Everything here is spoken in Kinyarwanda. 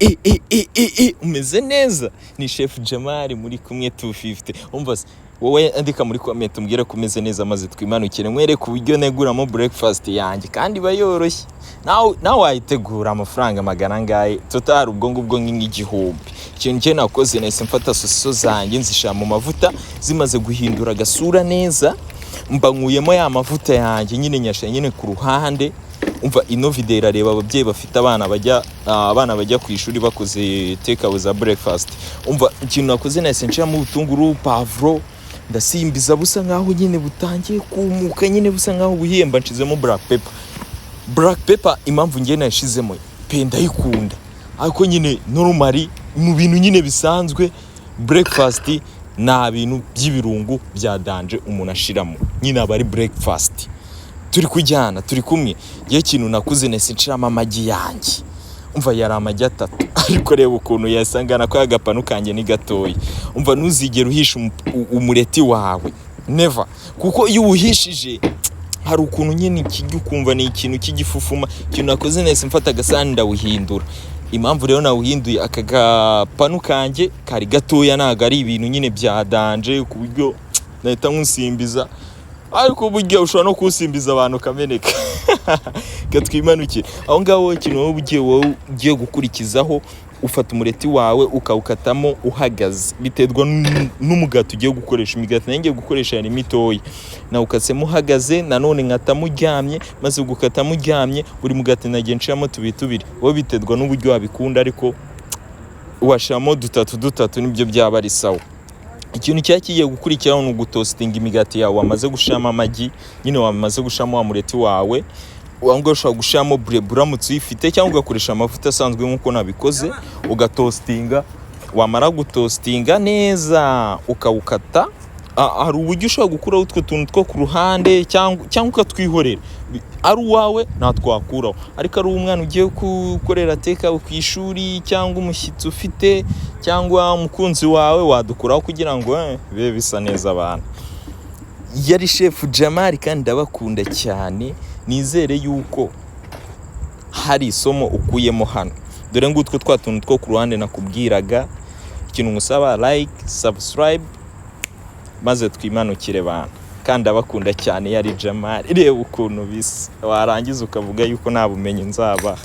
E e e e e, umeze neza? Ni Chef Jamari muri kumwe 250. Umva se wowe, andika muri comment umbwire ko umeze neza, maze twimanukire nkwereke uburyo neguramo breakfast yanjye, kandi iba yoroshye. Nawe wayitegura amafaranga magana angahe total, ubwo ngubwo nk'igihumbi. Ikintu njye nakoze, nahise mfata sosiso zanjye nzishyira mu mavuta. Zimaze guhindura agasura neza, mba nkuyemo ya mavuta yanjye nyine, nyasha nyine ku ruhande. Umva, ino video irareba ababyeyi bafite abana bajya ku ishuri bakoze take away za breakfast. Umva, ikintu nakoze, nahise nshiramo ubutunguru, pavuro, ndasimbiza busa nkaho nyine butangiye kumuka, nyine busa nkaho buhiye, mba nshizemo black pepper. Black pepper, impamvu ngiye nayishizemo pe, ndayikunda, ariko nyine normally mu bintu nyine bisanzwe, breakfast nta bintu by'ibirungo bya danger umuntu ashiramo, nyine aba ari breakfast. Turi kujyana, turi kumwe. Ngewe ikintu nakuze, nahise nshiramo amagi yanjye. Umva, yari amagi atatu, ariko reba ukuntu yasangana ko agapanu kanjye ni gatoya. Umva, ntuzigere uhisha umureti wawe, never, kuko iyo uwuhishije hari ukuntu nyine ikijya ukumva ni ikintu cy'igifufuma. Ikintu nakoze, nahise mfata agasahani ndawuhindura. Impamvu rero nawuhinduye, aka gapanu kanjye kari gatoya, ntabwo ari ibintu nyine bya danger ku buryo nahita nkusimbiza, ariko burya ushobora no kuwusimbiza abantu ukameneka. Katwimanukire aho ngaho. Ikintu wowe ugiye gukurikizaho, ufata umureti wawe ukawukatamo uhagaze, biterwa n'umugati ugiye gukoresha. Imigati nayo ngiye gukoresha yari mitoya, nawukasemo uhagaze, nanone nkatamo uryamye. Maze gukatamo uryamye, buri mugati nagiye nshiramo tubiri tubiri. Wowe biterwa n'uburyo wabikunda, ariko washiramo dutatu dutatu nibyo byaba ari sawa. Ikintu cyari kigiye gukurikiraho ni ugutoastinga imigati yawe wamaze gushiramo amagi, nyine wamaze gushiramo wa mureti wawe. Aho ngaho ushobora gushiramo bureba uramutse uyifite, cyangwa ugakoresha amavuta asanzwe nk'uko nabikoze, ugatoastinga. Wamara gutoastinga neza, ukawukata. Hari uburyo ushobora gukuraho utwo tuntu two ku ruhande cyangwa ukatwihorera. Ari uwawe ntatwakuraho, ariko ari umwana ugiye gukorera take ku ishuri, cyangwa umushyitsi ufite, cyangwa umukunzi wawe, wadukuraho kugira ngo bibe bisa neza. Abantu, yari Chef Jamari, kandi ndabakunda cyane. Nizere yuko hari isomo ukuyemo hano. Dore ngutwo twa tuntu two ku ruhande nakubwiraga. Ikintu ngusaba, like, subscribe, maze twimanukire bantu, kandi abakunda cyane. Yari Jamari. Reba ukuntu bisa, warangiza ukavuga yuko nta bumenyi nzabaha.